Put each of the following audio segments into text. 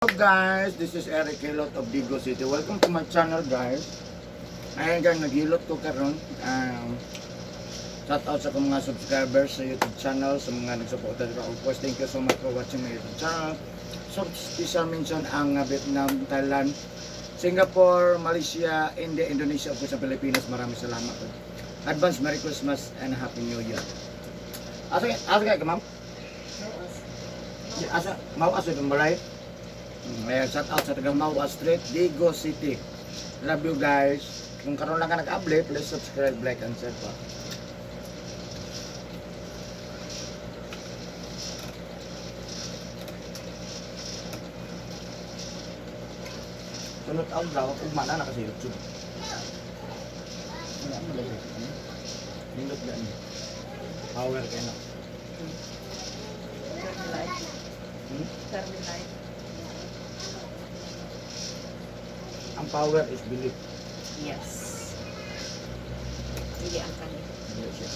Hello guys, this is Eric Hilot of Digos City. Welcome to my channel, guys. Ayan guys, naghilot ko karon. Shout out sa akong mga subscribers sa YouTube channel, sa mga nagsuporta sa ako. Course, thank you so much for watching my YouTube channel. So, special mention ang Vietnam, Thailand, Singapore, Malaysia, India, Indonesia, of course, sa Pilipinas. Maraming salamat po. Advance Merry Christmas and Happy New Year. Asa asa kay ka, ma'am? Asa mau asa itong balay? Ayan, shout out sa taga Maua Street, Digos City. Love you guys. Kung karon lang ka nag-able, please subscribe, like, and share pa. Sunod ang daw, ugma na na kasi YouTube. Ano, ano lagi? Ano? Nindot gani. Power kayo na. Turn light. Hmm? Turn light. Ang power is belief. Yes. Hindi ang kani. Hindi siya.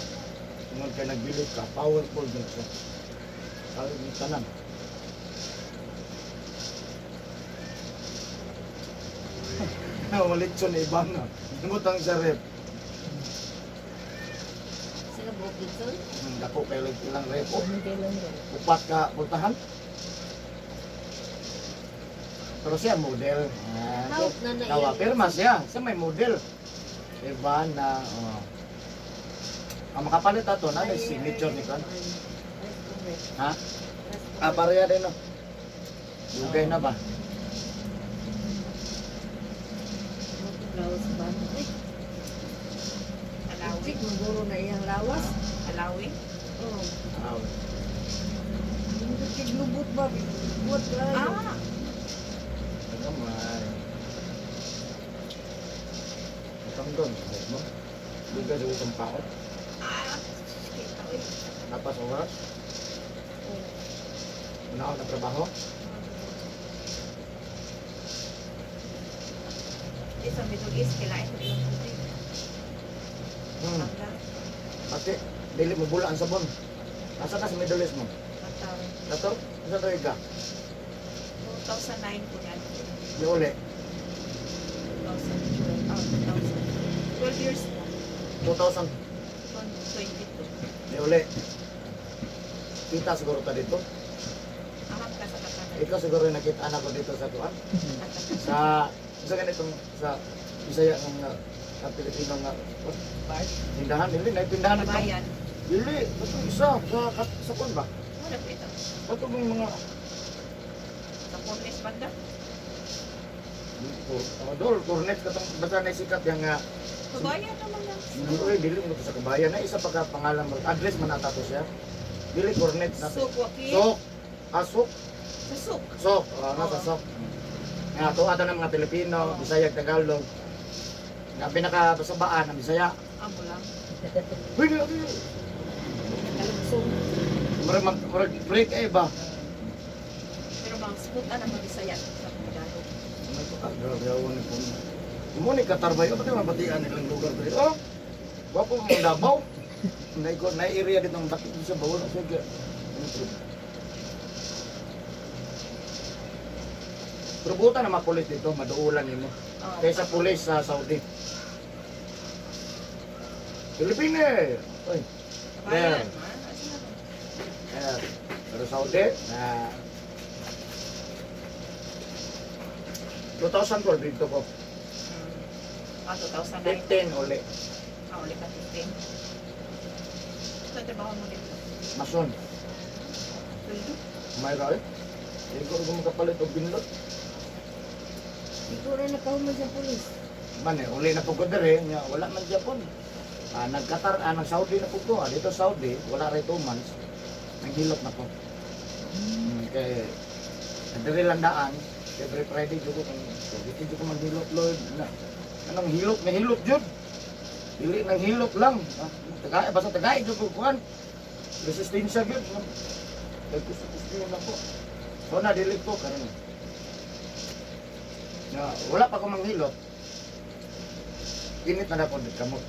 Tungod kay nag-believe ka, powerful din siya. Power din tanan. Malit siya na ibang na. Butang sa rep. Sila buhok dito? Dako kay lang ilang rep. Oh, upat ka pultahan. Pero siya model. Ah, How na na Tawa, pirma siya. Siya may model. Iba na, oh. Ang makapalit ato na, may signature ni Kon. Ha? Ah, pareha din, no? Dugay na ba? Lawas ba? Ay, Alawi. maguro na iyang lawas. Alawi. Oh. Ah, Hindi kay lubot ba? Lubot kayo. Ah, ano may. Utang doon, sabi mo. Dugay sa utang pa ako. Ah, kita eh. Napas oras. Una ako na trabaho. Eh, sa Middle East, kailangan ko ilang tubig. Ang Ate, dili mo bula ang sabon. Asa ka sa Middle East mo? Qatar. Kato? Asa to ka? 2009 ko yan. Di uli. 2012. Ah, 2000. 12 years na. 2000. 22. Di uli. Kita siguro ta dito. Aham ka sa Qatar. Ikaw siguro yung nakita na ko dito sa kuan. Sa sa ganitong sa Bisaya ng Pilipino nga Bar. tindahan dili na tindahan ito. Kabayan. Dili, ito isa sa sa kuan ba? Wala po ito. Kato mong mga Sa Cornish banda. Oh, dol cornet katong basta na sikat yang nga Kabayan naman lang. dili oy, dili mo to sa kabayan na isa pa ka pangalan mo. Address man ata to siya. Dili cornet na. Suk Wakil. Sok. Asok. Sa Suk. Sok. Oh, nasa Oo. sok. Nga to ato ng mga Pilipino, Bisaya, Tagalog. Nga pinakasabaan ang Bisaya. Amo lang. Uy, dili, dili. Kalugsong. Murag murag break eh ba? Pero mga smooth na naman Bisaya sa Tagalog. Ano to ka grabe ako ni po. Mo ni Katarbay, o pati mabatian nilang lugar diri. Oh. Wapo mo Davao. Nay ko nay area dito ang bakit sa bawol sige. Pero buta na mga pulis dito, maduulan nimo. Oh, Kaysa pulis sa Saudi. Pilipine! Uy, Kabayan. Ah, asa na ba? eh, pero Saudi, na 2012 dito ko. Ah, 2009. 15 uli. Ah, ulit ka 15. Ito, trabaho mo dito. Mason. Sweldo? May ra eh. Hindi ko makapalit og binlot. Siguro na kahuman sa pulis. Man eh, uli na po ko dere, nya wala man Japon. Ah, nag-Qatar, ah, nag-Saudi na po ko. Ah, dito Saudi, wala rin 2 months. Naghilot na ko. Kay dere lang daan, every Friday jud ko kung dito jud ko maghilot Lord. Na, anong hilot, may hilot jud. Dili nang hilot lang. Ah, tagay basta tagay jud ko kuan. Resistensya jud. Kay gusto gusto na ko. So na dili ko karon. Na wala pa ko manghilot. Init na na po kamot.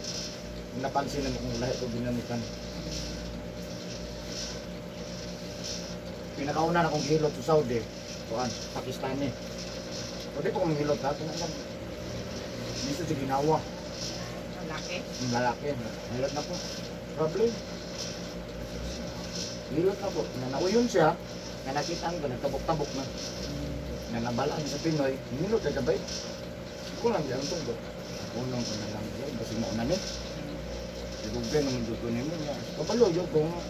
Napansin na mo kung lahi ko ginamitan. Pinakauna na kong hilot sa Saudi. Kuan, Pakistani. O di pa ko manghilot ha, kinahanglan. Bisa sa ginawa. Ang laki. Ang lalaki, hilot na po. Problem. Hilot na po. Nanauyon siya, na nakita ko, nagtabok-tabok na. Na nabalaan sa Pinoy, hilot na gabay. Ako lang diyan to. Ako lang ko na lang diyan, kasi mauna ni. Sigugay naman dito ko nimo nga. Kabalo yun ko nga.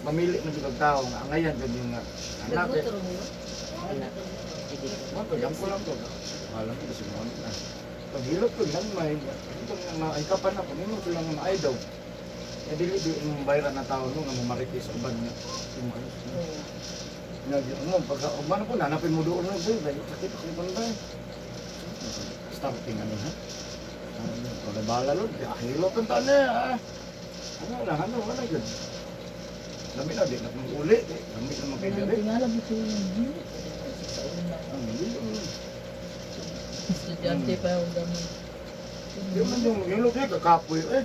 Mamili man jud og tao nga angayan jud yung nga. Anak eh. Nagmotor mo? Wala. Mo to, yan ko lang to. Alam ko kasi mo na. Pag hilot ko lang may ito nga ma ay kapan ako nimo ko lang nga maay daw. Eh dili di mo bayaran na tao no nga mamarites uban nga. Yung ano. Nga di mo pagka uban ko nanapin mo doon no boy, bay sakit ako kon bay. Starting ano ha. Ano, wala bala lod, hilot ang tani ah. Ano lang, ano, wala yun. Lami na, di na kong uli. Eh. Lami na Kanang makita. tingala bitaw yung hilot. Sa una. Ang hilot. Estudyante pa yung gamay. Di man yung manghilot eh, kakapoy eh.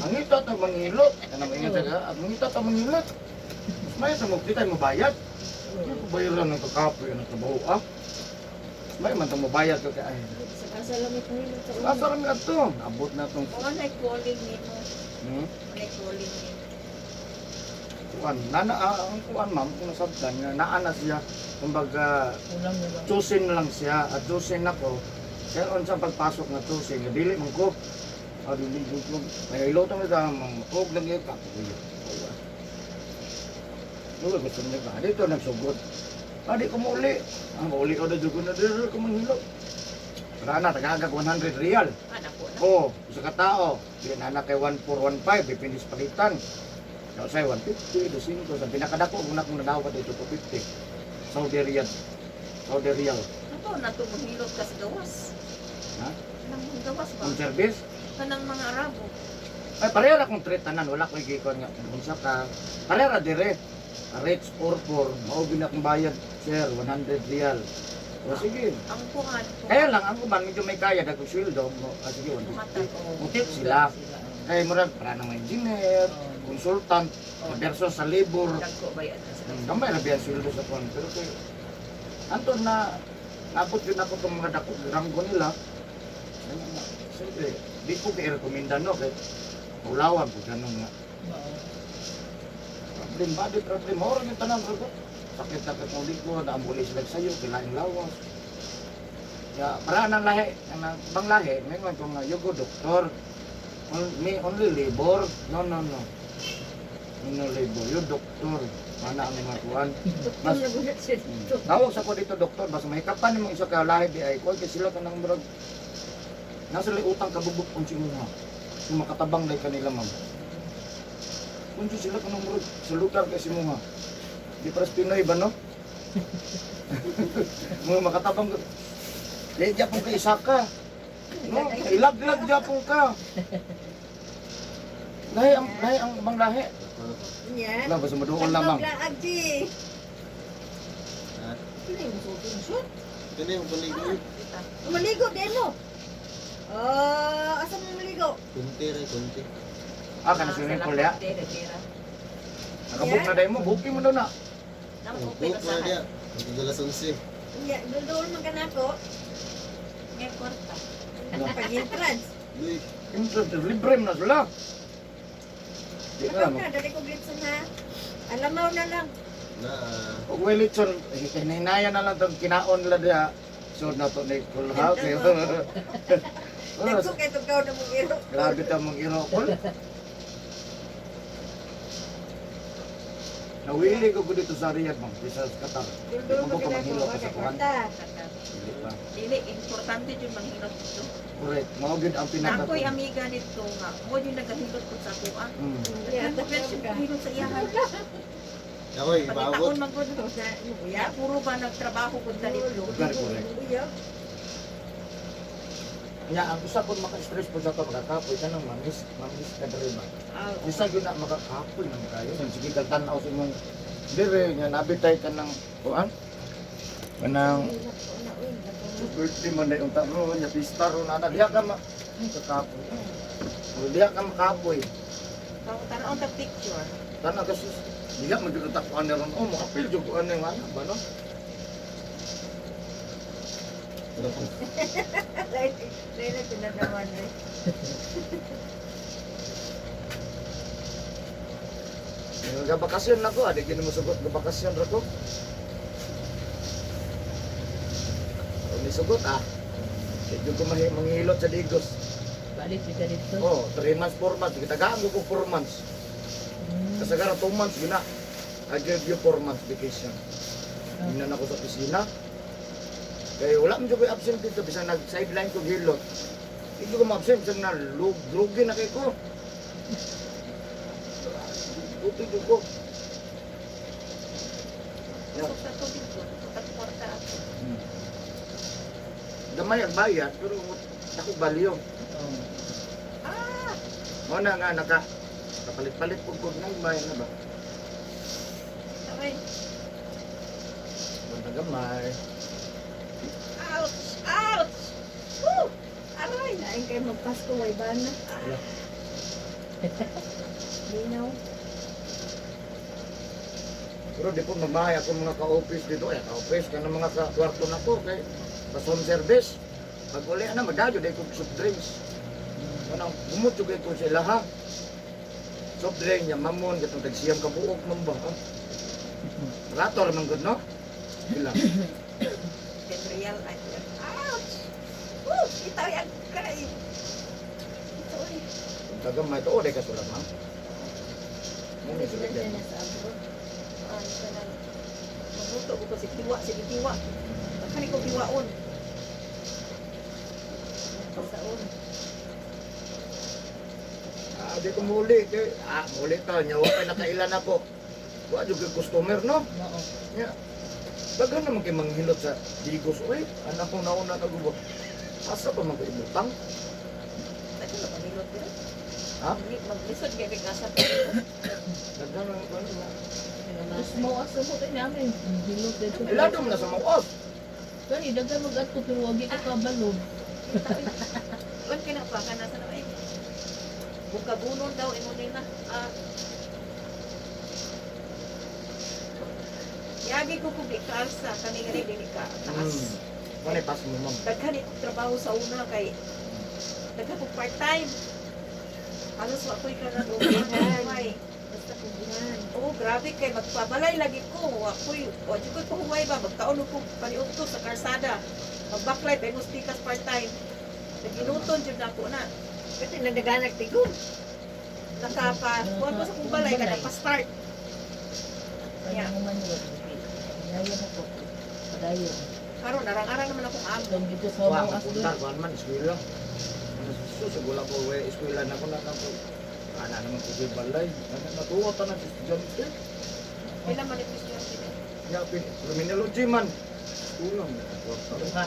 Ang ita ta manghilot. Ano mangita ka? Ang ita ta manghilot. Mas may sa di tayo mabayad. Di ko bayaran ng kakapoy ang trabaho ah. Mas may man tang mabayad ka kay ay. Sa kasalamit mo hilot sa una. Asa rami adto? Abot na tong Kung ano calling nimo, ano calling nimo. Kuan nana ah, ang kuan ma'am kung nasabtan nga naa na siya kumbaga Kulang na lang. chosen lang siya at chosen nako. Kaya unsa pagpasok nga chosen nga dili man ko. Ah, dili jud ko. May ilotong nita og lang gyud kapoy. Lugar gusto niya ka. Dito nagsugod. Ah, di ko mauli. Ah, mauli ko na jud ko na dili ko manghilot. Wala na, tagagag 100 real. Ah, nako na. Oo, isa ka tao. Di na na kay 1415, depende sa palitan. Daw sa'yo, 150, 200. Sa pinakadako, una kong nadawat dito, 250. Saudi Riyadh. Saudi Riyal. Ato na to manghilot ka sa gawas. Ha? Kanang gawas ba? Ang service? Kanang mga Arabo. Ay, pareha ra kong treat tanan. Wala ko'y gikon nga. Kung unsa ka, pareha ra dire. Rates 44, mao gyud na akong bayad, sir, 100 real. O sige. Ang kuan. Kaya lang, ang uban, medyo may kaya, dagkong sweldo. Ah, sige, 150. Mutip sila. Kaya murag, para ng engineer, consultant, versus sa labor. Dagko bayad na sa Gamay ra biya sweldo sa kuan. Pero kay anton na nabot yun ako itong mga dako ranggo nila. Ano nga, siyempre, di ko kay-recommenda no kay ulawan ko ganun nga. Problem body problem moro yung tanan ko. Sakit sakit ng likod, ambuli sila sayo, kilaing lawas. Ya, para nang lahi, ang bang lahi, ngayon ko nga you go doktor. Me only labor. No, no, no. No labor, you doktor. Mana ang mga kuan. Mas tawag sa ko dito doktor, basta may kapan mo isa ka lahi di ay kuan kay sila kanang murag nasa lay utang kabubok unsi mo ha. Kung makatabang lay kanila ma'am. Unsi sila kanang murag sa lugar kay si mo ha. Di paras Pinoy ba no? Mga makatabang di japon ka isa ka. No, ilaglag japon ka. Lahi ang bang lahi. Nya. Wala basta maduol lamang. Agji. Ha? Pili mo sulti shoot. Kani mo paligo. Maligo din mo. Ah, asa mo maligo? Kunti ra, kunti. Ah, kana swimming pool ya. Nakabuk na dahil mo, booking mo daw na. Oh, book na dia. Ang alas 11. Nya, dul man kanako. Ngay kwarta. Pag entrance. Luy, Interest, libre mo na sila. Di na lang. Nakaw ka, dali ko glitson ha. Alamaw na lang. na ah. Og Wellington, eh, kinahinaya na lang itong kinaon nila diha. So na to ni Cool House. Eh. Dagko kay tugaw na mong iro. Grabe ta mong irokol. Nawili ko ko dito sa Riyadh, ma'am, sa Qatar. Dul Di man ko ko kanako, manghilot sa kuan. kwarta. Dili pa. Dili importante jud manghilot dito. Correct. Mao gyud ang pinaka. Nakoy amiga nito nga, mo jud nagahilot ko sa akoa. Nya, Nagahilot hilot sa iyahan. Ako'y ipaabot. Pagkitaon man gud. Sa Ya, uyab. puro ba nagtrabaho gud ka dito? Correct, correct. Uyab. Nya ang usa kon maka-stress po sa to makakapoy kanang mamis, mamis ka diri ba. Ah, oo. Isa gyud na makakapoy man kayo. Kung sige kag tan-aw sa imong dire nga nabitay ka ng kuan. Kanang birthday man na yung tao nya pista ron ana diha ka ma ay, kakapoy. O, diha ka makapoy. Tan-aw ta picture. Tan-aw kasi diha man jud ta kuan ron. Oh, makapil jud kuan ni ana ba no? Wala pa. Lain na tinanawan rin. Gabakasyon na ko, adi gini mo sugot gabakasyon ra ko. Kung nisugot ah. Medyo ko manghilot sa Digos. Balik siya dito. Oh, 3 months, 4 months. Gitagaan ko 4 months. Kasagara 2 months gina. I give you 4 months vacation. Hindi na ako sa opisina. Kaya wala man jud ko'y absent dito bisan nag sideline ko gilot. Hindi ko ma-absent bisan na lugi na kay ko. Buti jud ko. Yeah. Pasok sa tubig ko. At kwarta ako. Gamay ang bayad pero ako balyo. Oh. Ah! Mo na nga naka kapalit-palit pud ko ng may na ba. Aray. Punta gamay. Ouch! Ouch! Woo! Aray! Lain kayo magpasko, way bana. Wala. Linaw. Pero di po mamahay ako mga ka-office dito. Eh, ka-office ka ng mga ka-kwarto na ko. Kay, sa home service. Pag uli na, magdadyo, di ko soft drinks. Kanang bumutyo kay ko sila ha. Soft drink niya, mamon, katong tagsiyam ka buok man ba? Ha? Rato raman gud no? Sila. Then real ay. Ouch! Woo! Ito ay ang kay. Ito ay. Kung tagamay to, di ka sulat ma'am. Mo ni Sila sulat dyan yan. na sa abroad. Ay, kanang magluto ko kasi tiwa, sige tiwa. Kani ko tiwaon. Saon. Ah, di ko muli. Kay, muli ta. Nya, wa pa nakailan ako. Wa jud kay customer no? Mao. Nya. Daghan naman kay manghilot sa Digos. Uy, anak ko nauna ka gubo. Asa pa man ko ibutang? Daghan na manghilot dira. Ha? Maglisod kay kay asa. Daghan naman ko ano na. Tapos mo asa mo kay namin. Hilot dito. Ilado mo na sa mga Kani daghan mag-adto pero wagi ka kabalo. Uwan kay na pa kana sa na ay. Bukabunon daw imo nila. Ah. Yagi ko kung ikalsa kani nga dili ka taas. Ano pas mo ma'am? Daghan ko trabaho sa una kay daghan ko part time. Halos wa ko'y kanang huway. Basta kugihan. Oo, grabe kay magpabalay lagi ko. Wa ko'y wa jud ko'y pahuway ba magkaon ko paniudto sa karsada. Magbaklay pa imong tikas part time. Naginuton jud nako na. Kasi nagdaganag tigom. Nakapa kuan ko sa kong balay kada pa start. Kaya mo man wag. Ngayon ako. Padayon. Karon arang-arang naman akong amo. Kung dito sa Wa mo as punta kuan man eskwela. Sus, wala ko we eskwela na ko na ko. Ana naman ko sa balay. Ana natuwa ta na sa estudyante. Pila man ito siya sila. Nya criminology man. Kulang na kwarta.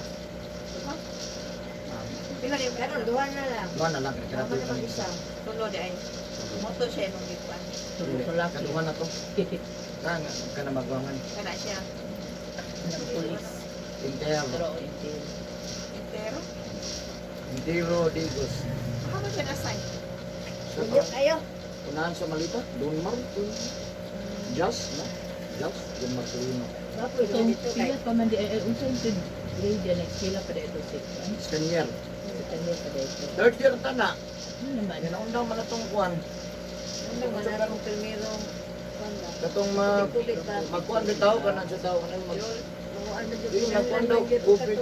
Duha. Pila ni Karon, duha na lang. Duha na lang kay Tama grabe na mag-isa. Tulo di ay. Moto siya imong gikuan. Tulo ka laki. Kaduha na to. Kana kana magwangan. Kana siya. Ng pulis. Intero. Pero intil. Entero. Intero Digos. Baka man siya na-assign. Sa Medyo kayo. unahan sa malita, Don Mar. Just, no? Just, Don Marcelino. Bapoy So, dito kay. pila pa man di ay unsa yung grade yan next pila pa dito sa kan? Scanner. Second year pa dito. Third year ta na. Ano naman? Ginaundaw man atong kuan. Ano man akong pirmirong kuan ba? Katong mag Tubig ba? magkuan bitaw kana sa tao kanang mag Mga ano jud Di magkuan daw COVID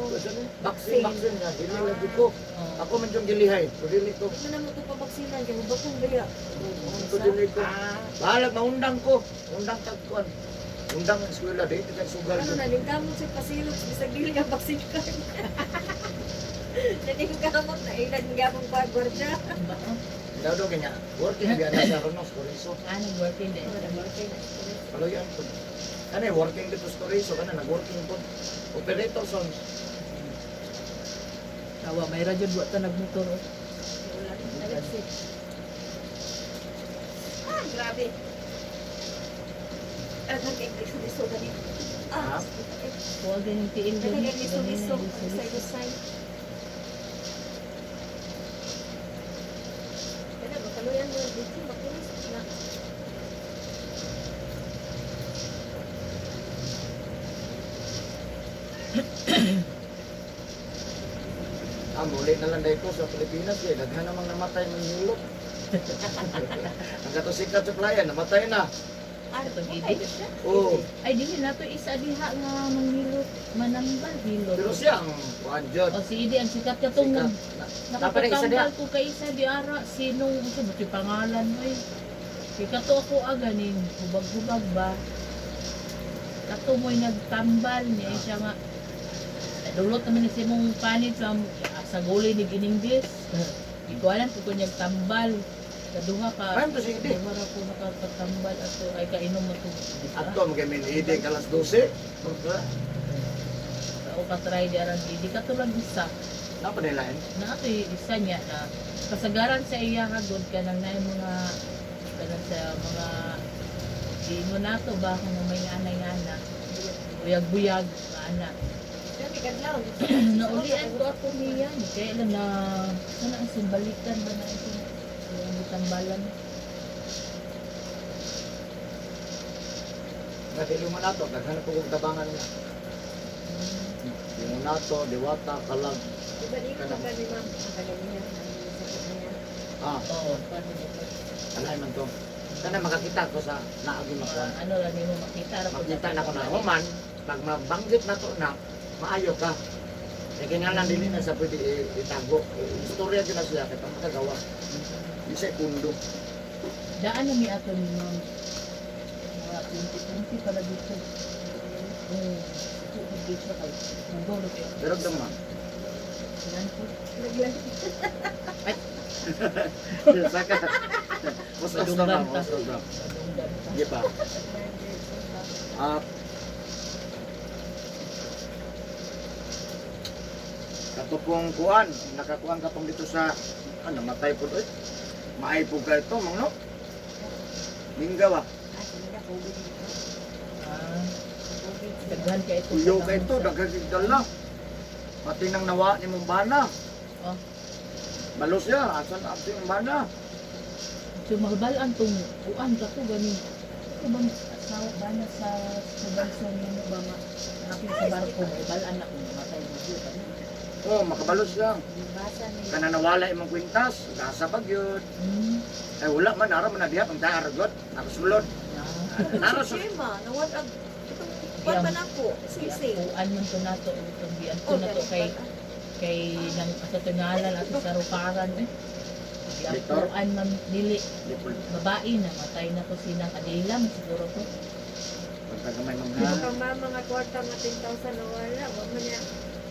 vaccine vaccine nga dili lagi ko. Oh. Ako man yung gilihay, so dili ko. Di man mo ko pabaksinan kay bakong gaya. Ko dili ko. Ah, Bahalag maundang ko. Undang tag kuan. Undang ang eskwela dito kay sugal. Ano na ningkamot sa pasilot bisag dili ka vaccine card. Naningkamot na ilan gyapon pa gwardiya. Ba? Daw daw kanya. Working biya na sa Ronos Corizo. Ah, nag-working din. Kaluyan po. Kani working dito sa Corizo kana nag-working po. Operator son. Tawa, may radyo wa ta nagmotor. Oh. ah, grabe. Daghan kay liso-liso gani. Ah, Ha? Huwag ganing tiil daghan gani. kay liso-liso, gusay-gusay. Kada makaluyan mo dito makinis na. Muli na lang dahil ko sa Pilipinas kay daghan namang namatay ng hilot. Ang kato sikat sa playa, namatay na. Ah, Itong matay idi. na siya. Oo. Ay, dili na to isa diha nga manghilot, manambal hilot. Pero siya ang kuan jud. O si Idi ang sikat katong Sikat. nag Dapat na isa diha. nakapatambal ko kay isa di ara sinong unsa ba to'y pangalan mo eh. Kay kato ako aga ning hubag-hubag ba. Kato mo'y nagtambal niya eh, siya nga dulot naman ni si mong panit sa sa gulay ni English. Di ko alam kung kanyang tambal. Kaduha ka. Paano to si Idi? Duha ra ko nakapatambal ato ay kainom mo to. Di ba? Ato magamin Idi kalas 12. O ka-try di aran di kato lang isa. Napa nila eh? Na ato isa niya na kasagaran sa iya hagod kanang naay mga kanang sa mga di mo nato ba kung may anay ana buyag-buyag nga ana. Dami kadlaw. Naulian ko ako niya ni kaya lang na sana ang simbalikan ba na ito yung gitambalan. Nga dili mo nato, daghan po kong tabangan niya. Di mo nato, diwata, kalag. Di ba di ko ba ni ma'am? Ang kanya niya, ang sakit niya. Ah, Oo. alay man to. Kana makakita ko sa naagi Mga makuan. ano lang nimo makita ra pud Makita na ko na human, pag mabanggit na to na, maayo ka. Kaya kinahanglan dili na sa pwede itago. Istorya gyud na siya kay makagawa. Di siya kundo. Daan na mi ato ni ma'am mga 2020 pala dito. Oo, ito siya kay Mugolo kayo. Pero dama. Yan po. Naglag. Saka. Ustos na ma'am, ustos na. Madunggan ta. Di ba? At kato pong kuan, nakakuan ka pong dito sa ano, namatay po doon. Maay po ka ito, mang no? Minggaw ah. Ah, sige na, COVID dito. Ah, COVID. daghan kay ito. Uyo ka ito, daghang dala. Pati nang nawa ni mong bana. Oh. Balos siya, asan ato yung bana? So mabalaan tong kuan ka to gani. Ano bang asawa ba na sa sa nimo ba nga napin sa barko may balaan na kung matay mo gyud. Ano? Oh, makabalos siya. Basa ni. Kana nawala imong kwintas, gasa pag yun. Ay wala man, ara man na diha, pang taar god. Ako sulod. Na. Naro Si sa Shema, nawad ag itong kwan ba nako? Sisi. Kuan man to nato itong gian Oh, to nato kay kay nang sa tungalan ato sa ruparan eh. Victor? Giampuan man dili babae na matay na to sinang Adela man siguro to. Pagkagamay Di mga ba kang mama nga kwarta nga 10,000 na wala, wa man niya.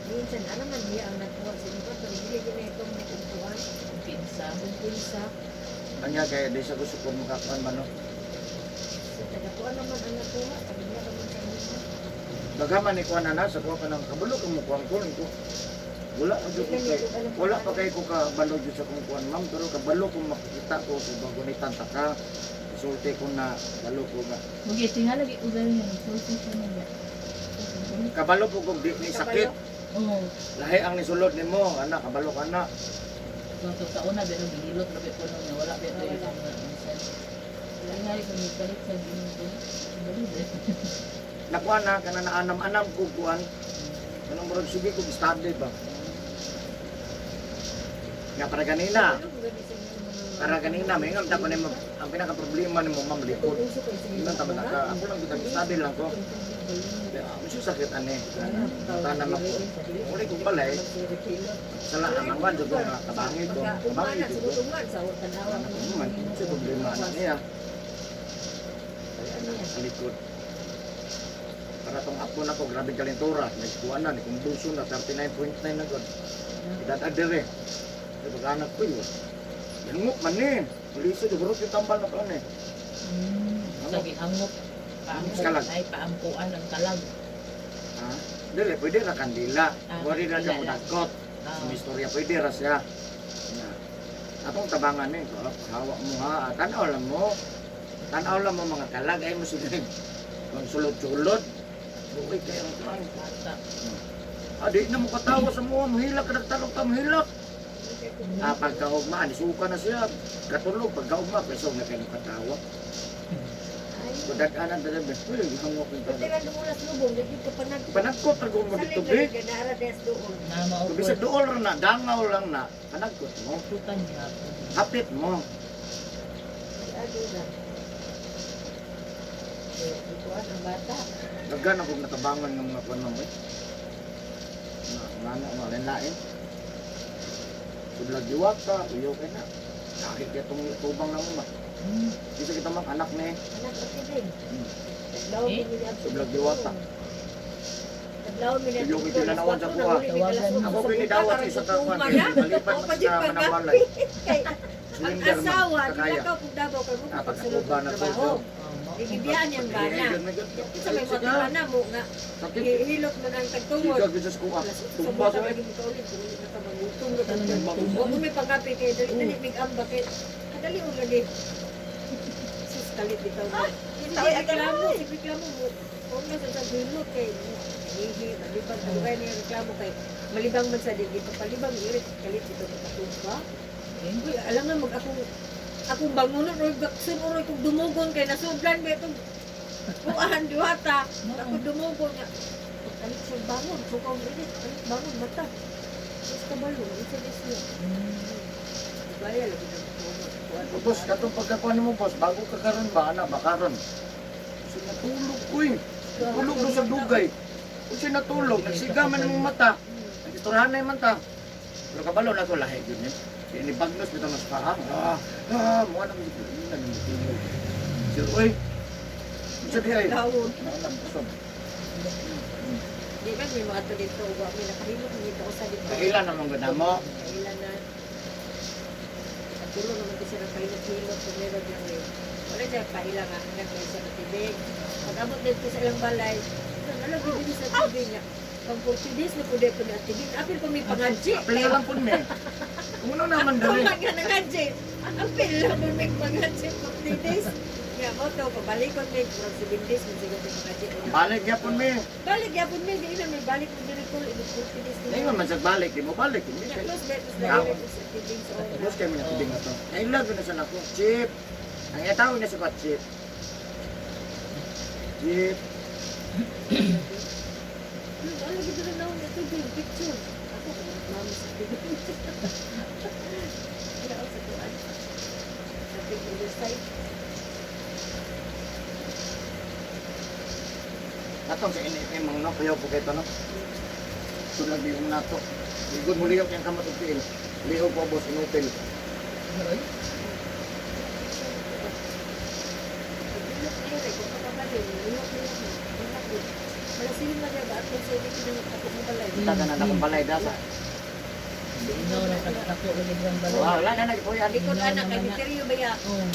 Minsan, ano man niya ang nagkuha sa inyo, pero dili yun na itong nakumpuan, Pinsa. kumpinsa. Kanya kaya di sa gusto ko makakuan man no. Sa tagakuan naman ang nagkuha, sabi niya kami sa inyo. Daghaman ni kuan na sa kuha ka ng kabalo ka mo kuan ko ko. Wala pa jud ko kay wala pa kay ko kabalo jud sa kong kuan ma'am pero kabalo ko makikita ko sa bagunitan ta ka. Sulti ko na balo ko nga. Mugi tingala gi ugal niya sulti siya niya. Kabalo po kung di ni sakit. Oo. Lahi ang nisulod nimo ana kabalo ka na. So, to sa una, pero gihilot, labi po nung wala, pero ito yung mga minsan. Wala nga rin kung nagkalit sa ginoo. Dali, Nakuha na kana na anam-anam ko kuan. Kanang murag sige ko study ba. Nga para ganina. Para ganina may ngam ta nimo ang pinaka problema nimo ma'am likod. Ingon ta ba ka ako lang gud study lang ko. Ang sakit ani. Tanan ako. Uli kong balay, sala ang angwan jud ko nga kabangit ko. Kabangit ko. Ano man sa problema na niya. Sa likod. Para tong apo na ko, grabe kalintura. Nagkuha na, nagkumbuso na, 39.9 na gud. Idatag dire. Ay, pag-anak ko yun. Yangok man ni. Puliso, dugrot yung tambal na pala ni. Sa gihangop, paampo, Kalag. ay paampuan ang kalag. Ha? Dili, pwede ra kandila. Ah, Pwede ra siya kandila lang. mudagkot. Ah, Sa istorya, pwede ra siya. Na. Atong tabangan ni, oh, hawak mo ha. Ah, tanaw lang mo. Tanaw lang mo mga kalag. Ay mo sila. Kung sulod-sulod. Uy, kayo ang kuwan. bata. Ah, di na mo katawa sa mga mahilak. Nagtanong ka mahilak. Ah, pagkaugma, nisuka na siya. Katulog, pagkaugma, kaysa na kayo katawa. Ay, Kudag-anan dali ba? Uy, hangok yung Pati tayo. lang dumulas lubong, di ka panagkot. Panagkot ra mo dito Salig be. na rin, naara des doon. Na maupod. Bisag duol ra na, dangaw lang na. Panagkot mo. Putan niya. Hapit mo. Ado na. Eh, ikuan ang bata. Daghan akong natabangan ng mga kuan ma'am. Eh. Na, ngano nga lain-lain. Sudlag diwata, uyaw kay na. Sakit kaya itong tubang na mo ma. Bisa kita mang anak ni. Anak o tibing. Hmm. Taglaw Eh? mi ni ang Sudlag diwata. Taglaw mi ni ang Yung itinanawan sa kuha. Ako pinidawat sa isa ka kuan. Malipat Ako man sa manawalay. Kay ang Slinder man, asawa, di kakaya. na ka kung Davao kay mo Ah, pagsulod pagkakuba ng na trabaho. Oh, Gigibiyaan niyang bana. Kinsa may mga bana mo nga Sakit. hihilot man ang tagtungod. Siga gyud sa kuha. Alas otso sa Tumba buta sa lagi mo kaulit, kung hindi na ka magutom na ka. Talagang Wa mo may pangapi kay dali dali mig amba kay kadali og lagi. Sus kalit bitaw na. Hindi Taoy, reklamo, si reklamo mo. Huwag na sa hilot kay hihi, malibang dugay na yung reklamo kay malibang man sa di pa palibang irit kalit bitaw ka katumba. Eh? Uy, alam na mag akong akong bangunon or baksun or kung dumugon kay nasudlan ba itong buahan diwata. Ako dumugon nga. Kalit siya bangon, sukaw init, kalit bangon mata. Mas kabalo, isa isla. Baya lagi na kuan. Boss, katong pagkakuan mo boss, bago ka karon ba ana ba karon? Kasi natulog ko eh. Tulog do sa dugay. Kasi natulog, nagsiga man imong mata. Nagisturahan na yung mata. Pero kabalo na ko lahi yun eh. Kaya ni Bagnos bitaw mas paa. Ah, ah, mukha na mo na mo tulog. Sir, oy. Unsa di ay? Dawon. Naunang kusog. Di ba may mga to dito, wa may nakahilot dito sa dito. Kailan naman gud mo? Kailan na. Natulo naman kasi ng kahilot-hilot kung meron lang eh. Wala siya paila nga hanggang kayo sa tubig. Pag abot dito sa ilang balay, alam ko din sa tubig niya. Pag 40 days na po dito na tubig. Apil pa may pangadji. Apil na lang pud me. Kung ano naman Kung dali. nga nangadji. Apil lang po may pangadji 40 days. Nga mo to, pabalikon may murag 7 days man siguro may pangadji. Balik gyapon me. Balik yapon may, di na may balik mo diri ko, 40 days. Ingon man sa balik, di mo balik. Hindi Nga, kay. close ba ito sa sa tubig sa una. Boss kay mo na tubig na to. I love na sa nako. Chip. Ang itaw na sa chip. Chip. Ano gito na naon ito yung picture. Ako kung mami sa tubig. Wala ako sa tuan. Sa big oversight. Atong sa NFM mang no kayo po kay no. Sulag di yung nato. Igod mo lihok yung kamot og tiil. Lihok po boss inupil. Oy, Paglilok niya rin, kung kapabalik, lilok niya rin. Malasin na niya ba at kung sa ibig ng ako mong balay. Kita ka na nakong balay dasa. Ino na pagkako ulit ng balay. Wow, wala na nagpuyan. Likod anak, kay misteryo ba ya? Oh,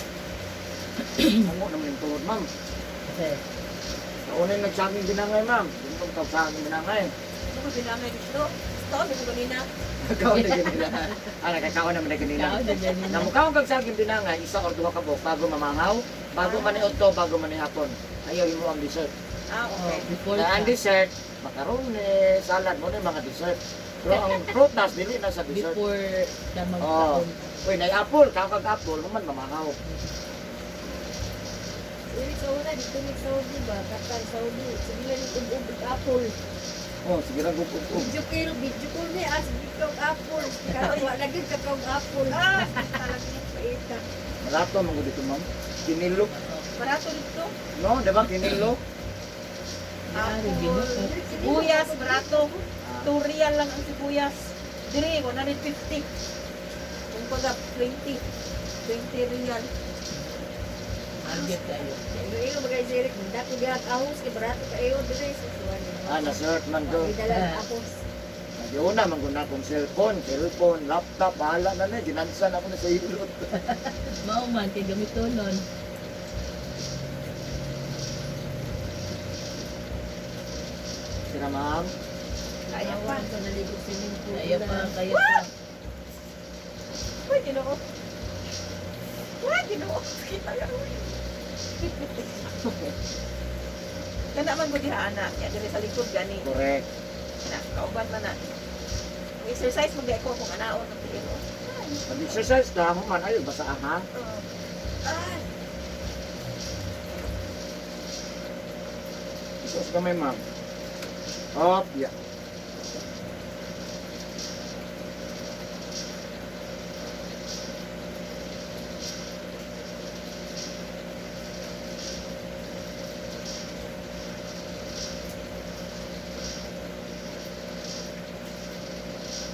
Amo naman yung tuhod, ma'am. kasi Kaunay nagsaging binangay, ma'am. Yung pag saging binangay. Ano ko binangay dito? Stop, ko kanina. Kaon na ganila. Ah, nakakaon naman na ganila. kao na dyan. Namukaon kag saging binangay, isa or duha ka buok bago mamangaw, bago man ni udto, bago man ni hapon. Ayaw imo ang dessert. Ah, Oh, okay. before Na ang ka. dessert, macaroni, salad mo na yung mga dessert. Pero ang prutas dili na sa dessert. Before ka magkaon. Uy, nay apple, kaon kag apple, man mamahaw. Ulit sa una, dito ni Saudi ba? Qatar, Saudi. Sige lang yung ug-ug apple. Oh, sige ra gug ug. Video call, video call ni, ah, sige ka og apple. Kakawa, lagi ka og apple. Ah, talaga. Paita. Marato man gud dito, ma'am. Kinilo. Barato dito. No, di ba kinilo? Dari, ginoo. Sibuyas, barato. 2 real lang ang sibuyas. Dire, 150. Kung pag 20. 20 real. Agit kayo. Ilo bagay si Eric, dako gihag ahos kay barato kayo dire sa suwan. Ah, na-search man do. Dala ahos. Nagyuna man gud na akong cellphone, cellphone, laptop, bahala na ni, ginansan ako na sa ilot. Mao man kay gamito nun. Sira, ma'am. Kaya pa sa naligo swimming pool. Kaya pa, kaya pa. Uy, ginoo. Uy, ginoo. Kita ya. Uy. Kana man gud diha ana, ya diri sa likod gani. Correct. Na kauban man na. Exercise mo ko kung anaon ang tiil. Mag-exercise ka, human ayo basa ha. Ah, Isuos kamay, ma'am. Up, yeah.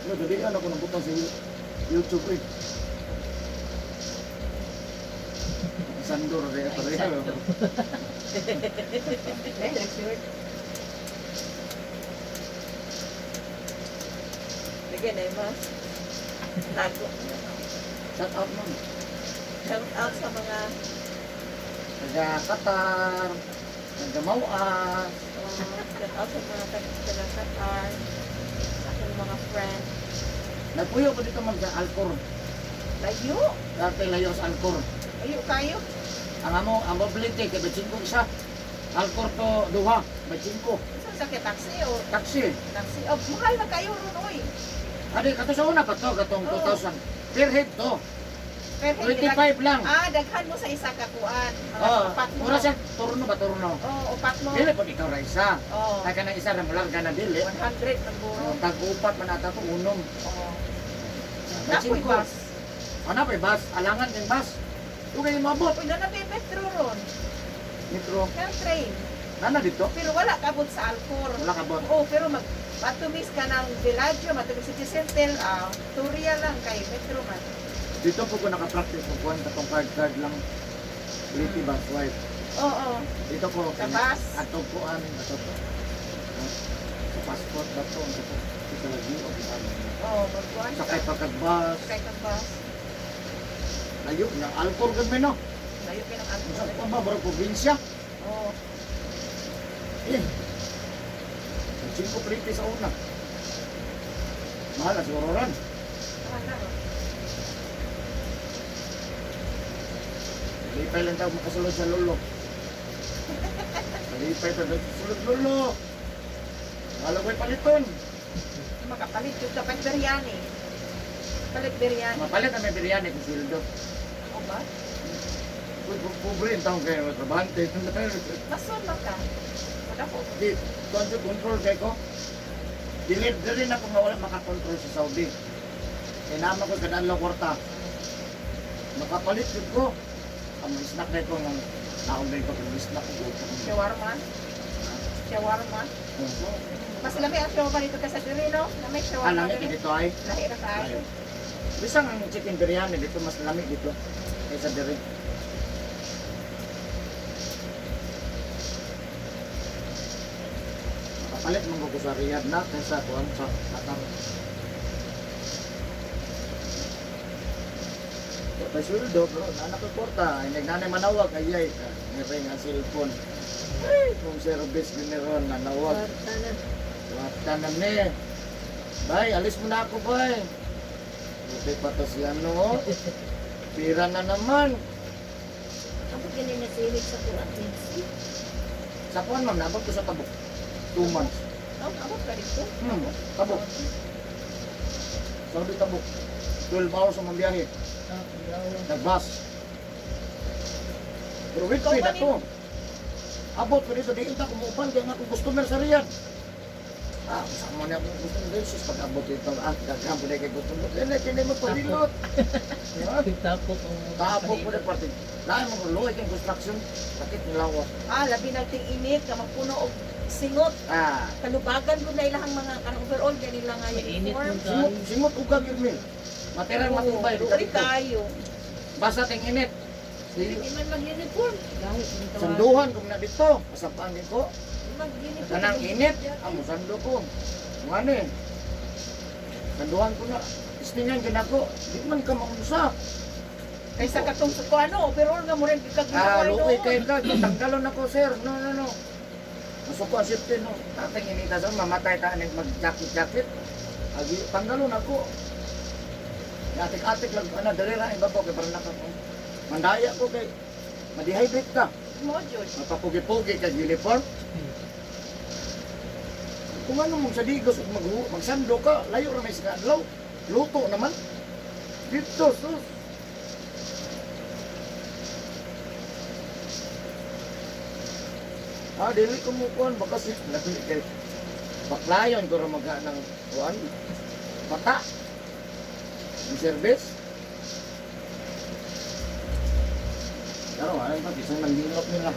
Ano, dalian ako ng butang sa YouTube eh. Sandor, rin. Ay, sandor. Eh, nag-short. Lagyan na yung mas. Tago. Shout out, ma'am. Shout out sa mga Taga Qatar, taga Mauas, shout out sa mga taga Qatar, sa aking mga friend. Nagpuyo ko dito, ma'am, sa Alcor. Layo! Dati layo sa Alcor. Layo kayo. Ang amo, ang mobility, kay 25 isa. Alcor to duha, 25. Saan sa kay taxi o Taxi. taxi? Oh, mahal na kayo ron, oy. Adi, kato sa una pa to, katong Oo. 2,000. Per head to, Pero hindi 25 lang. Ah, daghan mo sa isa ka kuan. Mga Oh, upat mo. mura siya, turno ba, turno? Oh, upat mo. Dili po ikaw ra isa. Oh, Ay ka na isa, ramular ka na dili. 100 man guro. Tag-upat man ata to, unom. Oh. Napoy 25. bus. Ano pa, bus? Alangan yung bus. Ugay mabot. Uy, na na metro ron. Metro. Kaya train. Nana dito? Pero wala kabot sa Alcor. Wala kabot. Oo, pero mag matumis ka ng Villaggio, matumis City Center, ah, Turia lang kay Metro man. Dito po ko nakapractice kung kuhan katong card card lang. Liti ba, swipe. Oo, Dito ko. Sa bus. Ato po amin. Ato po. Sa passport ba to? Sa sa lagi o sa Oo, magkuhan Sa kay pagkagbas. Kay kag bus. Layo na. Alcohol gud may no. Layo kay ng Sa Alcor. kuan ba bro probinsya. Oo. Eh. Sa 5 plate sa una. Mahal na siguro ron. Mahal na ron. Lipay lang tao makasulod sa lolo. Lipay pa ba sulod lolo. Mahal ko'y paliton. Makapalit yung kapalit biryani. Palit biryani. Mapalit ang may biryani kung sweldo. O ba? Uy, pobre ang taong kayo, trabahante. Masun man ka. Wala ko. Di, control, control kayo ko. Dili, dili na kung wala makakontrol sa Saudi. Kaya naman ko kada adlaw kwarta. Makapalit yun ko. Ang mga snack na ko, ng naon na ko, ang snack ko. Shawarma. Shawarma. Oo. Mas lami ang shawarma dito kaysa diri, no? Lami Ah, shawarma lami diri. dito ay. Lahi ra kaayo. Bisang ang chicken biryani dito, mas lami dito kaysa diri. Makapalit man ko sa Riyadh na kaysa kuan sa Qatar. Wa pa sweldo pero nanak ko kwarta ay nagnanay manawag ay ay ka niring ang cellphone. Ay, kung service giniron nanawag. Kwarta na. Wata na ni. Bay, alis mo na ako, bay. Buti pa to si ano, oh. Pira na naman. Ako ganun na silig sa kuan. Nancy. Sa kuwan, ma'am, nabot ko sa tabok. 2 months. Oh, abot ka dito. Tabok. Saudi tabok. 12 hours ang biyahe. Ah, yawa. Nagbus. Pero with Ikaw pay ba na to. Abot ko dito, diin ta kumuupan, kaya nga akong customer sa Riyadh. Ah, sama niya akong customer dito, sus, pag abot dito, ah, daghan po na kay customer. Dili, kini mo padilot. Ha? Tapok ang Tapok po na parte. Lain mo luoy kang construction, sakit ng lawas. Ah, labi nagting init ka magpuno og singot. Ah, Kalubagan ko na ilahang mga kanang overall ganila nga Mainit uniform. mo singot, singot ugag yun, Material matibay. Oo, dali tayo. Basta ting init. Hindi man mag-uniform. Gahit ang tawagan. Sanduhan kung na dito, pasapaan din ko. Mag-uniform. Kanang init, amo sando ko. Ngano eh. Sanduhan ko na. Istingan ka na ko. Di man ka maunsa. Kaysa katong sa ko ano, overall nga mo rin kag Ah, luoy kay ka. Tanggalon ako, sir. No, no, no. Masuko ang safety, no. Tatang inita sa mamatay ta aning mag-jacket-jacket. Agi, tanggalon ako. Atik-atik lang ana dali ra ibabaw kay para naka. Mandaya ko kay ma-dehydrate ka. Mo jud. Mapapugi-pugi kag uniform. Kung ano mong sa digos ug magsando ka, layo ra may sa adlaw. Luto naman. Dito sus. Ah, dili ko mo kuan baka si kay baklayon ko ra magha ng kuan. Bata. Ang service. Pero ano ba bisan manghilot nila.